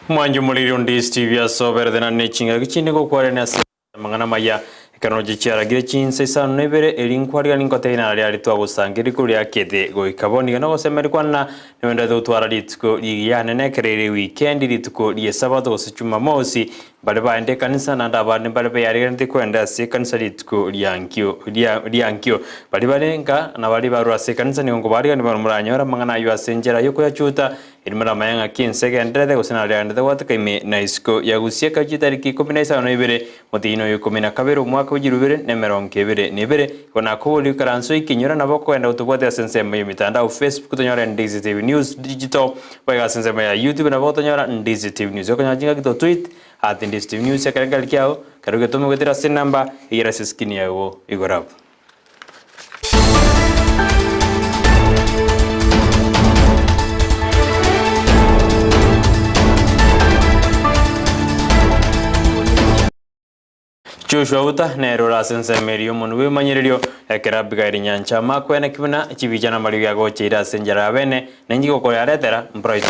Omwanchi omoriri onde Steve asoberete na ne chingaki chinde gokwarania ase amang'ana amaya. Ekero noche chiaragire chinsa isano na ibere, eri nkwarigani nkotebia naro riaria twagosangereria korwa riakete goika bono iga nogosemeria kwane na nigo gotwara rituko rigiya anene ekero ere ewikendi, rituko ri'esabato gose chumamosi, Baria baende ekanisa, naende abande mbare beyariganetie koenda ase ekanisa rituko riankio ria riankio. Baria bare nka, na baria barure ase ekanisa nigo nkobarigania bono moranyore amang'ana ayio ase enchera y'okoyachuta, erio moramanye ng'aki ense egendererete gose nariagenderete gwateka ime na isiko ya gosieka chitariki ikomi na isano na ibere, motienyi oyo ikomi na kabere omwaka bwe chilifu ibere na emerongo ebere na ebere. Igo nakoboria oikaranse oike inyora nabo okogenda gotobwatia ase ensemo y'emitandao Facebook tonyore Ndizi TV News Digital, Boigo ase ensemo ya YouTube nabo otonyora Ndizi TV News. Okonyora chingaki to tweet at Ndizi TV News ekero nkeri kiao kero getome goetera ase enamba eyere ase escreen yago igoro abwo. Joshua Uta nere ore ase ensemo eria y'omonwa bw'ebimanyererio, ekero Abigaili nyancha amakweneki buna chibicha na amariogi agocheire ase enchera ya bene, na inche gokoyaretera, Bright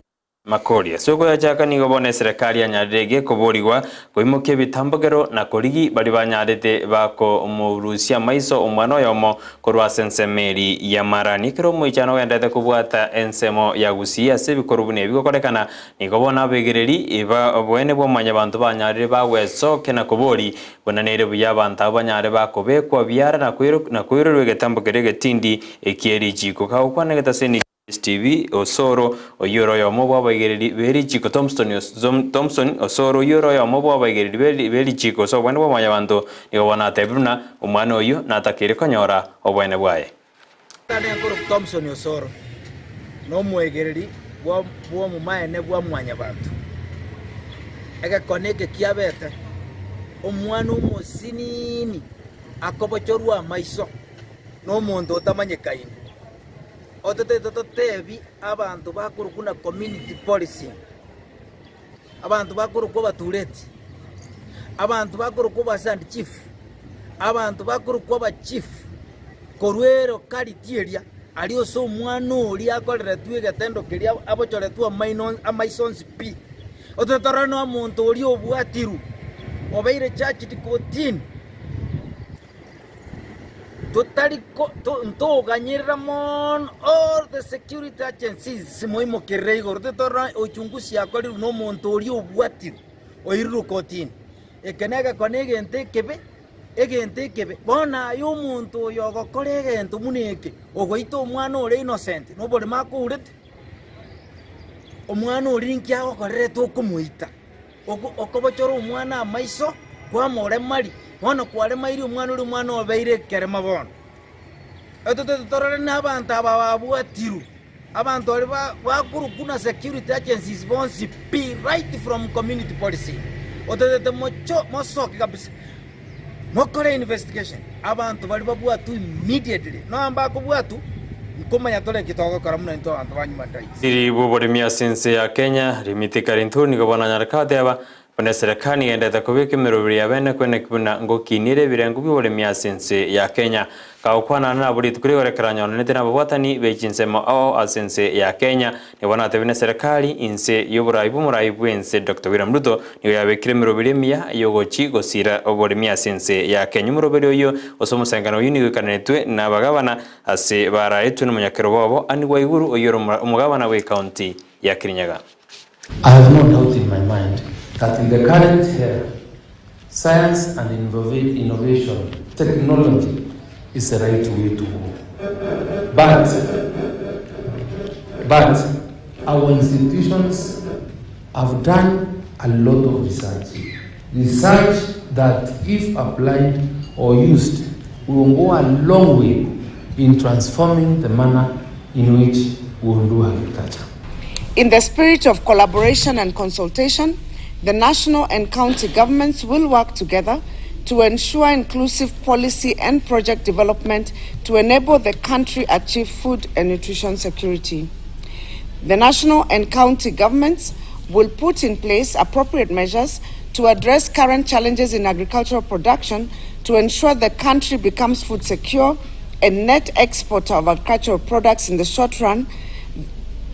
Makori. Ase okoyachaka nigo bono eserekari yanyarire gekoborigwa koimokia ebitambokero na korigi baria banyarete bakomorusia amaiso omwana oyomo korwa ase ensemo eri ya Marani. Ekero omoichano ogenderete kobwata ensemo ya Gusii ase ebikorwa buna ebi gokorekana, Nigo bono abegereri b'oboene bwa Mwanyabanto banyarire bagwesokia na kobori, Buna nere buya abanto abwo banyare bakobekwa biara na koirorwa egetambo keria egetindi ekie richiiko. Kagokwana egetaseni STV, Osoro, oyio ore oyomo bw'abaigereri be richiiko Thompson Osoro, oyio ore oyomo bw'abaigereri be richiiko ase oboene bwa Mwanyabanto, nigo bono atebire buna omwana oyio natakeire konyora oboene bwaye. Tata nkorokwa Thompson Osoro, nomoegereri bw'omomaene bwa Mwanyabanto. Egekone eke kiabete, omwana omosinini akobochorwa amaiso nomonto otamanyekaini. Ototete totebi abanto bakorokwa na community policing. Abanto bakorokwa abatureti, abanto bakorokwa abasand chief, abanto bakorokwa abachief, korwa ero kariti eria, aria ase omwana oria akoreretwe egetendo keria abochoretwe amaino amaiso onsi pi. Ototete torore na omonto oria obwatirwe, obeire charged kotini. Totari ko to ntoganyerera mono all the security agencies moimokerere igoro titorora uchunguzi yakorirwe na omonto oria obwatirwe oirirwe kotini. Eke negekone egento ekebe, egento ekebe. Bono aye omonto oyo ogokora egento buna eke, ogoita omwana ore innocent, na oboremo akourete, omwana oria ninki agokorerete okomoita? Okobochora omwana amaiso kwamoremaria, bono kwaremairie omwana oria omwana obeire ekerema bono. Etotete torore nabanto aba babwatirwe, abanto baria bakorokwa na security agencies bonsi pi right from community policing. Ototete mocho mosoke kabisa mokore investigation abanto baria babwatwe immediately nonya mbakobwatwa nkomanya tore eki togokora buna intwe abanto ba human rights. Siri bw'oboremi ase ense ya Kenya, Rimiti Karintur nigo bono anyare goteba buna eserekari egenderete kobeka emeroberi ya bene kweneki buna ngokinire ebirengo bi'oboremi ase ense ya Kenya. Kagokwana nabwo rituko rigoro ekero anyoranete nababwatani be chinsemo ao ase ense ya Kenya, nigo bono atebire buna eserekari inse y'oborai bw'omorai bw'ense Doctor William Ruto nigo yabekire emeroberi emiya y'ogochi gosira oboremi ase ense ya Kenya. Omoroberi oyio gose omosenkano oyio nigo oikananetwe nabagabana Ase baraetwe nomonyakerogo obo, Anne Waiguru, oyio ore omogabana bw'ecounty ya Kirinyaga. I have no doubt in my mind that in the current era, science and innovation, technology is the right way to go. But, but our institutions have done a lot of research. Research that if applied or used will go a long way in transforming the manner in which we will do agriculture. In the spirit of collaboration and consultation, the national and county governments will work together to ensure inclusive policy and project development to enable the country achieve food and nutrition security. The national and county governments will put in place appropriate measures to address current challenges in agricultural production to ensure the country becomes food secure and net exporter of agricultural products in the short run.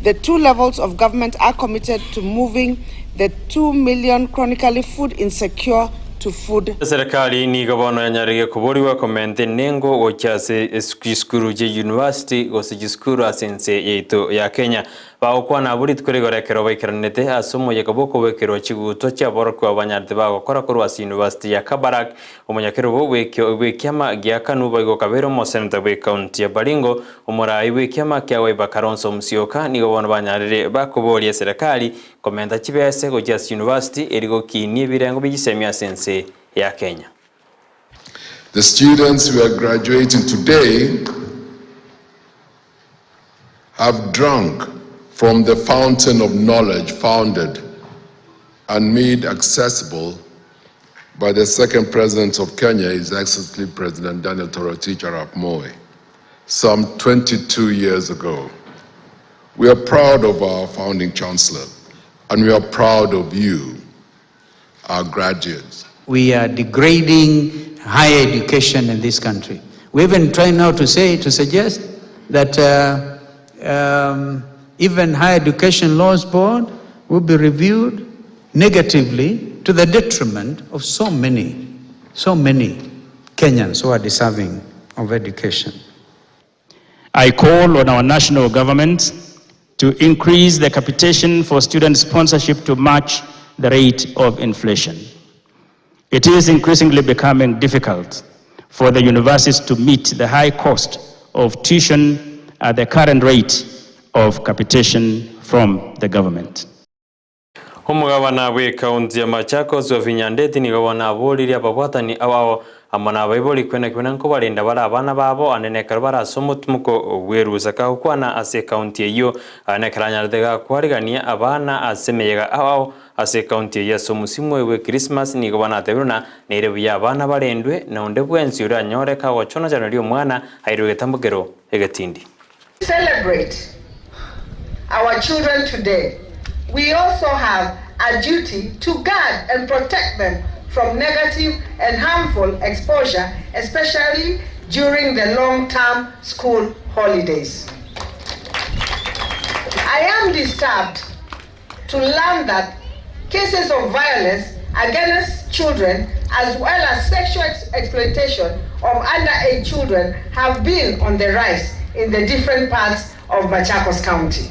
The two levels of government are committed to moving the 2 million chronically food insecure to food Eserekari nigo bono yanyareire koborigwa komenta enengo gochia ase chisukuru chia university gose chisukuru ase ense yaito ya Kenya. Bagokwana abwo rituko rigoro ekero baikeranete ase omoyega bw'okobekerwa chigutwa chiaborokigwa banyarete bagokora korwa ase university ya Kabarak. Omonyakerogo bw'ekio bw'ekiama gia Kanu boigo okabeire omoseneta bw'ecounty ya Baringo, omorai bw'ekiama kia Wiper Kalonzo Musyoka nigo bono banyarire bakoboria eserekari Komenta chibese gochia ase university eri gokinia ebirengo bie chisemi ase ense ya Kenya. The students we are graduating today have drunk from the fountain of knowledge founded and made accessible by the second president of Kenya, His Excellency President Daniel Toroitich arap Moi, some 22 years ago. We are proud of our founding chancellor, and we are proud of you, our graduates. We are degrading higher education in this country. We even try now to say, to suggest that uh, um, even higher education laws board will be reviewed negatively to the detriment of so many, so many Kenyans who are deserving of education. I call on our national government to increase the capitation for student sponsorship to match the rate of inflation. It is increasingly becoming difficult for the universities to meet the high cost of tuition at the current rate of capitation from the government. Omogabana bw'Ekaunti ya Machakos Wavinya Ndeti nigo bono aboririe ababwatani abao amo nabaibori kwenekigwa na nkobarenda bare abana babo ande nekero bare ase omotimoko bw'erusa kagokwana ase ekaunti eyio ande nekero anyarete gakwarigania abana ase emeyega ao ase ekaunti eyio ase omosimo oyo bw'Ekrismasi nigo bono atebire buna nere buya abana barendwe na onde bwensi oranyore kagochonachanoria omwana airwe egetambokero egetindi. Celebrate our children today, we also have a duty to guard and protect them from negative and harmful exposure, especially during the long-term school holidays. I am disturbed to learn that cases of violence against children as well as sexual ex exploitation of underage children have been on the rise in the different parts of Machakos County.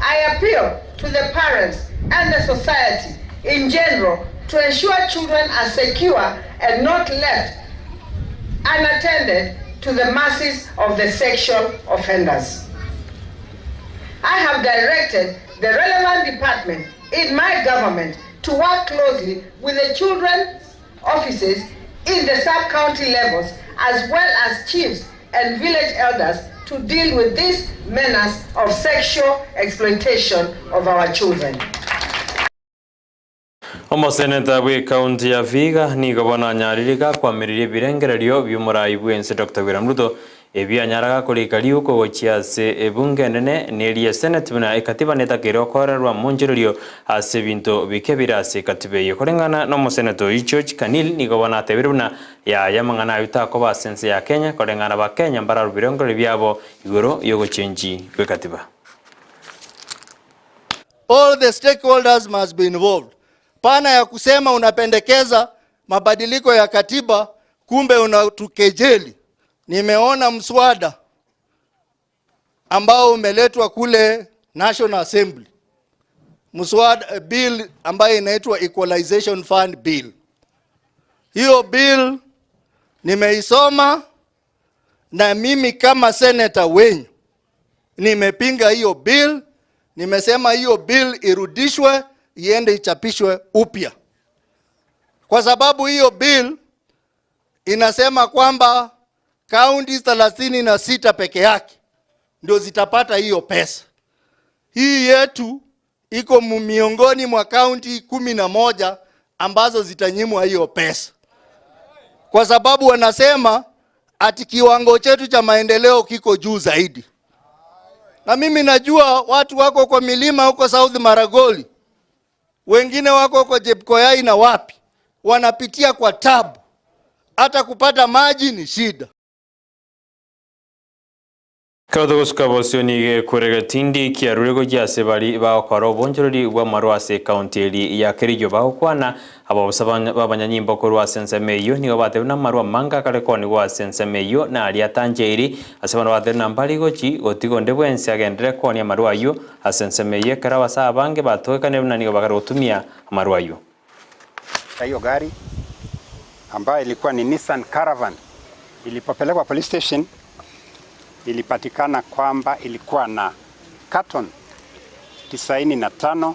I appeal to the parents and the society in general to ensure children are secure and not left unattended to the masses of the sexual offenders. I have directed the relevant department in my government to work closely with the children's offices in the sub-county levels as well as chiefs and village elders to deal with this menace of sexual exploitation of our children. Omoseneta bw'Ekaunti ya Vihiga nigo bono anyarire gakwamireria ebirengererio bi'omorai bw'ense Doctor William Ruto ebio anyara gakorika riuko gochia ase ebunge enene neria Senate buna ekatiba netakeire gokorerwa monchererio ase ebinto bike bire ase ekatiba eyio. Koreng'ana nomoseneta oyio George Kanil nigo bono atebire buna yaya amang'ana ayio takoba ase ense ya Kenya koreng'ana abakenya mbararwe birengererio biabo igoro yogochenchi gw'ekatiba. All the stakeholders must be involved. Pana ya kusema unapendekeza mabadiliko ya katiba kumbe unatukejeli. Nimeona mswada ambao umeletwa kule National Assembly, mswada eh, bill ambayo inaitwa Equalization Fund Bill. Hiyo bill nimeisoma na mimi kama senator wenyu nimepinga hiyo bill. Nimesema hiyo bill irudishwe iende ichapishwe upya, kwa sababu hiyo bill inasema kwamba kaunti 36 peke yake ndio zitapata hiyo pesa. Hii yetu iko miongoni mwa kaunti 11 ambazo zitanyimwa hiyo pesa, kwa sababu wanasema ati kiwango chetu cha maendeleo kiko juu zaidi. Na mimi najua watu wako kwa milima huko South Maragoli, wengine wako kwa Jepkoyai na wapi, wanapitia kwa tabu, hata kupata maji ni shida. Ekero togosuka bosio nigo ekorega tindi kiarure gochia ase bari bagokora obonchoreri bw'amarwa ase ekaunti eri ya Kericho bagokwana. Abaobosa b'abanyanyimbo korwa ase ensemo eyio nigo batebire buna amarwa amange akare koonigwa ase ensemo eyio naria atancheiri. Ase bono batebire buna mbari gochi gotiga onde bwensi agenderere koonia amarwa ayio ase ensemo eyio ekero abasae abange batogekanire buna nigo bakare gotumia amarwa ayio. Hiyo gari ambayo ilikuwa ni Nissan Caravan ilipopelekwa police station ilipatikana kwamba ilikuwa na carton 95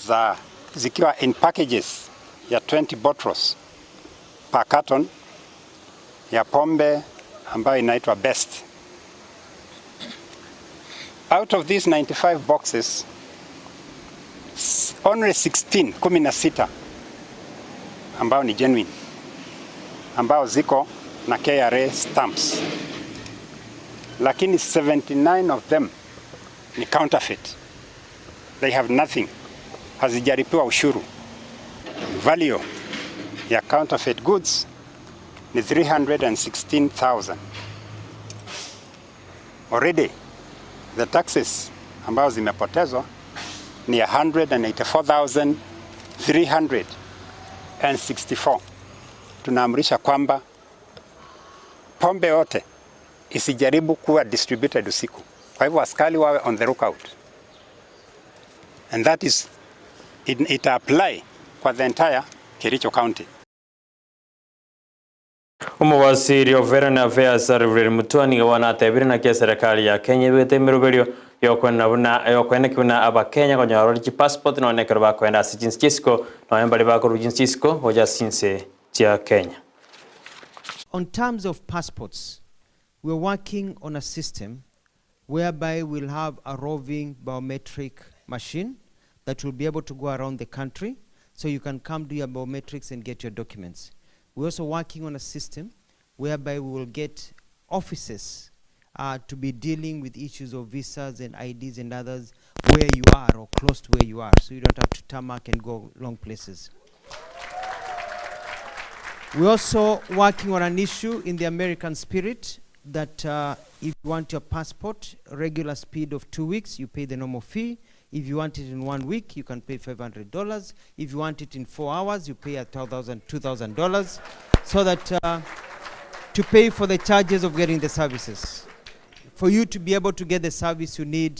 za zikiwa in packages ya 20 bottles per carton ya pombe ambayo inaitwa Best. Out of these 95 boxes only 16, 16 ambao ni genuine ambao ziko na KRA stamps, lakini 79 of them ni counterfeit. They have nothing, hazijalipiwa ushuru. Value ya counterfeit goods ni 316,000. Already the taxes ambazo zimepotezwa ni 184,364. Tunaamrisha kwamba pombe yote isijaribu kuwa distributed usiku. Kwa hivyo askari wawe on the lookout. And that is it, it apply kwa the entire Kericho County. Omobasiri o Foreign Affairs Reverend Mutua nigo bono atebire naki eserekari ya Kenya ebete emeroberio yokoenena buna yokoeneki buna abakenya konyora ore chipassport nonye ekero bakoenda ase chinse chia isiko nonye mbari bakorwa chinse chia isiko gocha ase chinse chia Kenya. On terms of passports, we're working on a system whereby we'll have a roving biometric machine that will be able to go around the country so you can come do your biometrics and get your documents. We're also working on a system whereby we will get offices to be dealing with issues of visas and IDs and others where you are or close to where you are, so you don't have to tarmac and go long places. We're also working on an issue in the American spirit that if you want your passport, regular speed of 2 weeks, you pay the normal fee. If you want it in 1 week, you can pay $500. If you want it in 4 hours, you pay $1,000, $2,000, so that to pay for the charges of getting the services, for you to be able to get the service you need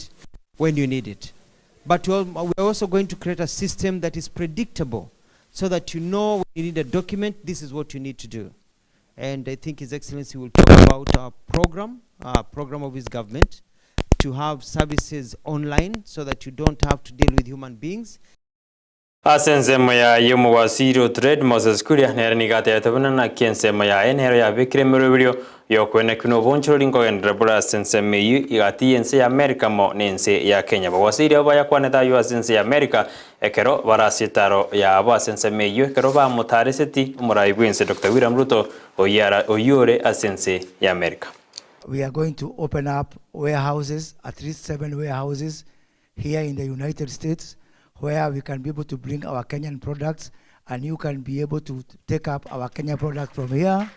when you need it. But we're also going to create a system that is predictable, so that you know when you need a document, this is what you need to do. And I think His Excellency will talk about our program of his government, to have services online so that you don't have to deal with human beings. Ase ensemo yaye omowasiri o Trade Moses Kuria nere nigo atebete buna naki ensemo yaye nero yabekire emeroberio yokoenekwa na obonchorori nkogenderera bore ase ensemo eyio igati y'ense ya America mo na ense ya Kenya. Bawasiri abo bayakwanete aywo ase ense ya America ekero bare ase etaro yabo ase ensemo eyio ekero bamotareseti omorai bwa ense Dr. William Ruto oyio ore ase ense ya America. We are going to open up warehouses, at least 7 warehouses here in the United States, where we can be able to bring our Kenyan products, and you can be able to take up our Kenyan product from here,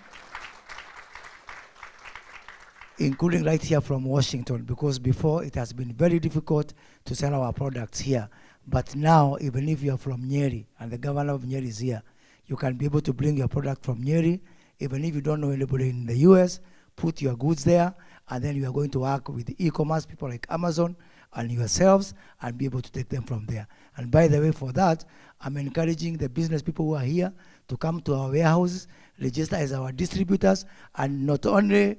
including right here from Washington, because before it has been very difficult to sell our products here. But now, even if you are from Nyeri, and the governor of Nyeri is here, you can be able to bring your product from Nyeri, even if you don't know anybody in the US, put your goods there, and then you are going to work with e-commerce people like Amazon and yourselves and be able to take them from there. And by the way, for that, I'm encouraging the business people who are here to come to our warehouses, register as our distributors, and not only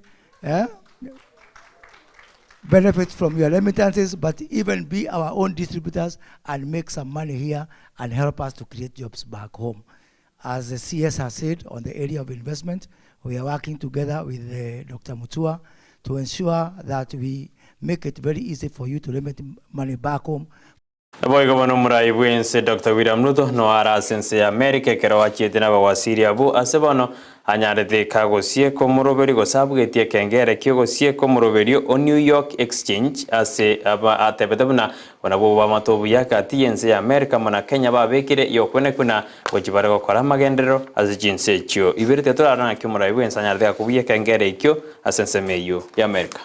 benefit from your remittances, but even be our own distributors and make some money here and help us to create jobs back home. As the CS has said, on the area of investment, we are working together with Dr. Mutua to ensure that we make it very easy for you to remit money back home. Naboigo bono omorai bw'ense Doctor William Ruto noyo are ase ense ya America ekero achiete nabawasiri abwo ase bono anyarete kagosieka omoroberio gose abugetie ekengere ki'ogosieka omoroberio o New York Exchange ase aba atebete buna nabwo bamate obuya gati y'ense ya America amo na Kenya babekire y'okwenekuna gochia bare gokora amagenderero ase chinse echio ibere tiga torarore naki omorai bw'ense anyarete gakobugia ekengere ekio ase ensemo eyio y'America.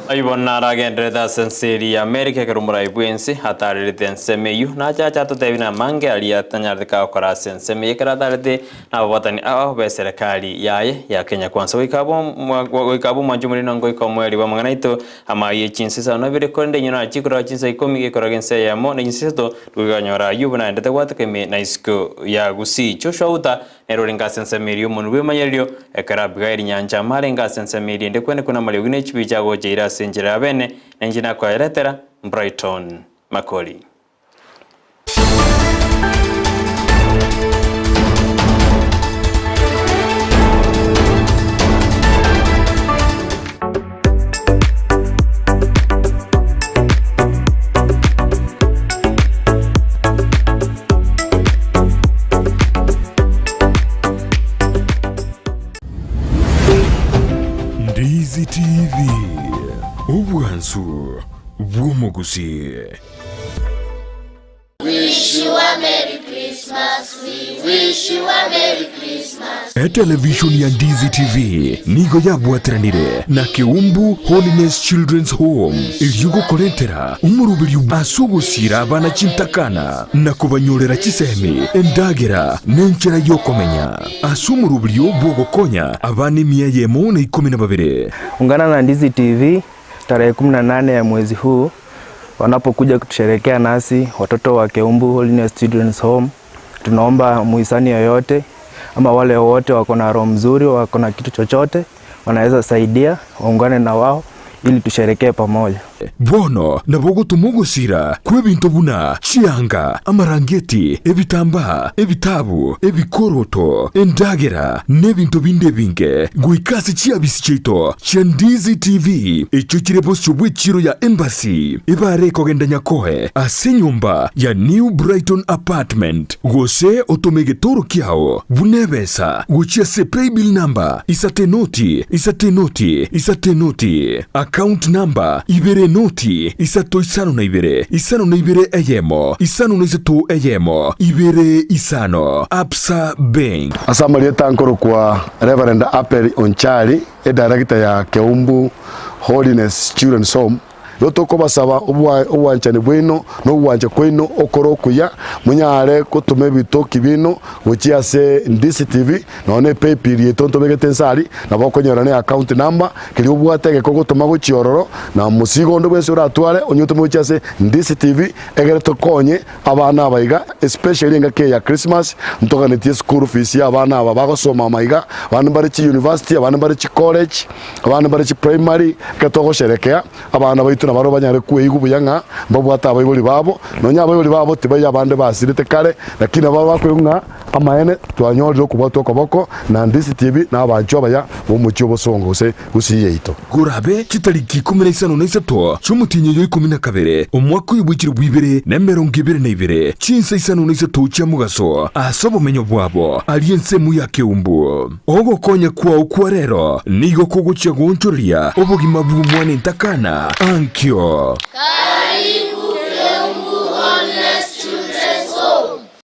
Ayio bono naragendererete ase ense eria ya Amerika ekero omorai bw'ense atarerete ensemo eyio, nachache atotebie namange aria atanyarete kagokora ase ensemo eyio ekero atarete nababwatani ao b'eserekari yaye ya Kenya Kwanza. Goika abwo goika abwo omwancho omorino ngoika omoerio bw'amang'ana aito amaye chinsa isano na ibere, korende inwe nachie korora chinsa ikomi gekorora g'ense eyemo na chinsa isato goikanyora ayio buna aendete gwateka ime na isiko ya Gusii. Joshua Uta Nere orenge ase ensemo eria omonwa bw'emanyererio, ekero Abigaili nyancha amo arenge ase ensemo eria ende kwene kwene amariogi ne chibicha agocha eira ase enchera ya bene, na inche nakoeretera. Brighton Makori. Ndizi TV, obwansu bw'omogusii. Wish you a Merry Christmas. We wish you a Merry Christmas. Etelevishoni ya Ndizi TV nigo yabwateranire na Keumbu Holiness Children's Home erio gokorentera omoroberio ase ogosiira abana chintakana na kobanyorera chisemi, endagera, na enchera y'okomenya ase omoroberio bw'ogokonya abana emia eyemo na ikomi na babere. Ungana na Ndizi TV tarehe 18 ya mwezi huu wanapokuja kutusherekea nasi watoto wa Keumbu Holiness Children's Home. Tunaomba muhisani yoyote ama wale wote wako na roho mzuri, wako na kitu chochote wanaweza saidia, waungane na wao ili tusherekee pamoja. Bono nabo ogotoma ogosira kw'ebinto buna chianga, amarangeti, ebitambaa, ebitabu, ebikoroto, endagera, na ebinto binde ebinge, goika ase chiabisi chiaito chia Ndizi TV, echio chire bosio bw'echiiro ya Embassy, ebare ekogenda Nyakoe ase enyomba ya New Brighton Apartment, gose otome egetoro kiao buna ebesa gochia ase paybill number isato enoti, isato enoti, isato enoti, account number ibere enoti, isato isano na ibere, isano na ibere eyemo, isano na isato eyemo, ibere isano, Absa Bank. Ase amarieta nkorokwa Reverend Apel Onchari, edirector ya Keumbu Holiness Children's Home, Igo tokobasaba obwanchani bwaino na ogwancha kwaino okore okuya, monyare gotoma ebitoki biaino gochia ase DCTV, nonya ne paybill yaito ntobegete inse aria, nabo okonyora ne account number, keria obwate egeka ogotoma gochia ororo, na omosigo onde bwensi oratware onye otome gochia ase DCTV, egere tokonye abana aba iga, especially engaki eye ya Christmas, ntoganetie eschool fees ya abana aba bagosoma ama iga, abande mbare chiuniversity, abande mbare chicollege, Abande mbare chiprimary, ekero togosherekea, abana baito nabarabwo banyare kweigwa buya ng'a mbabwate abaibori babo, nonya abaibori babo tibaiyo abande basirete kare, lakini nabo bakoigwa ng'a amaene twanyorire okobwatwa okoboko na DCTV na abanchwa abaya b'omochie obosongo gose Gusii yaito. Korabe chitariki ikomi na isano na isato chi'omotienyi oyo ikomi na kabere, omwaka oyo bw'echilifu ibere na emerongo ebere na ibere, chinsa isano na isato chia mogaso, ase obomenyo bwabo aria ensemo ya keumbu. Ogokonya kwao kwa rero nigo kogochia goonchoreria obogima bw'omwana entakana ankio.